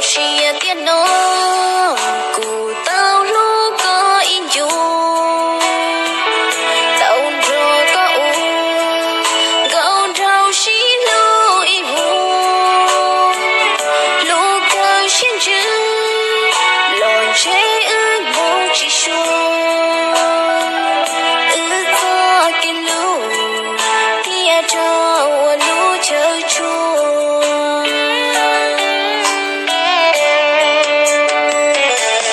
Siab tiag no kuv tau hlub koj ib ncua, tau nrog koj ua nkauj nraug sib hlub ib vuag. Hlub kawg siab ntsws los ntshe wb mus tsis sua, wb txoj kev hlub thiaj raug ua lub chaw tsuag.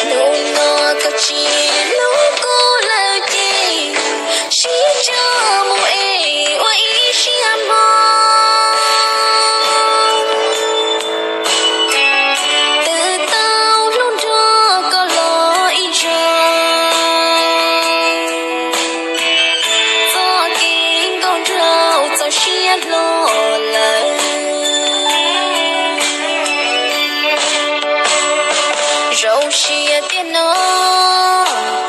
Hnub no koj tsis hlub kuv lawm ces sib tso mus es ua ib siab mog. Twb tau hlub nrog koj los ib zaug, txoj kev nkauj nraug txaus siab hlo lawm. Zoo siab tiag no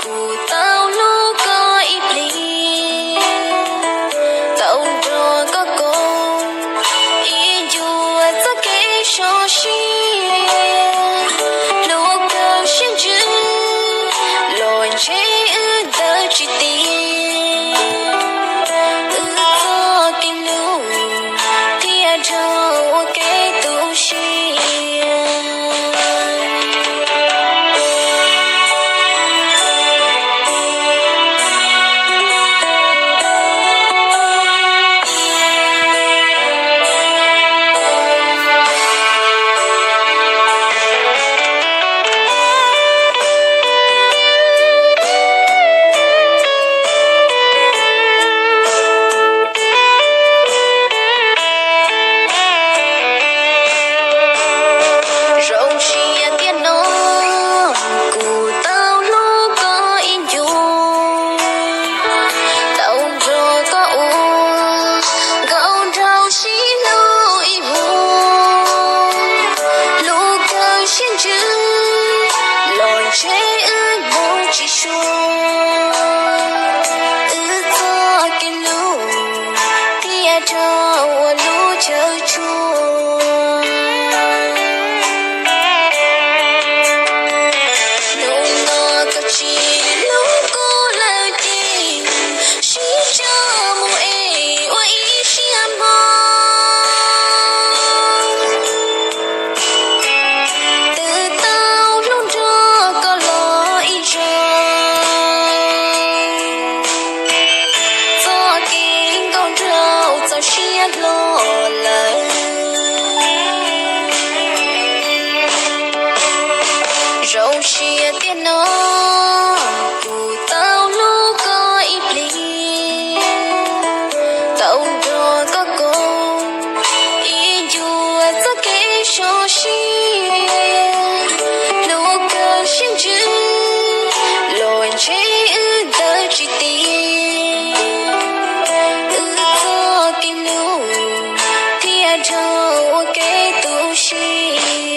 kuv tau hlub koj ib pliag, tau nrog koj koom ib ncua txoj kev so siab. Hlub kawg siab ntsws los ntshe wb ntawd tsis tiag, wb txoj kev hlub thiaj raug ua kev tu siab. Zoo siab tiag no kuv tau hlub koj ib ncua, tau nrog koj ua nkauj nraug sib hlub ib vuag. Hlub kawg siab ntsws los ntshe wb mus tsis sua, wb txoj kev hlub thiaj raug ua lub chaw tsuag. Hnub no koj tsis hlub kuv lawm ces sib tso mus es ua ib siab mog. Twb tau hlub nrog koj los ib zaug, txoj kev nkauj nraug txaus siab hlo lawm. Zoo siab tiag no kuv tau hlub koj ib pliag, tau nrog koj koom ib ncua txoj kev so siab. Hlub kawg siab ntsws los ntshe wb ntawd tsis tiag, wb txoj kev hlub thiaj raug ua kev tu siab.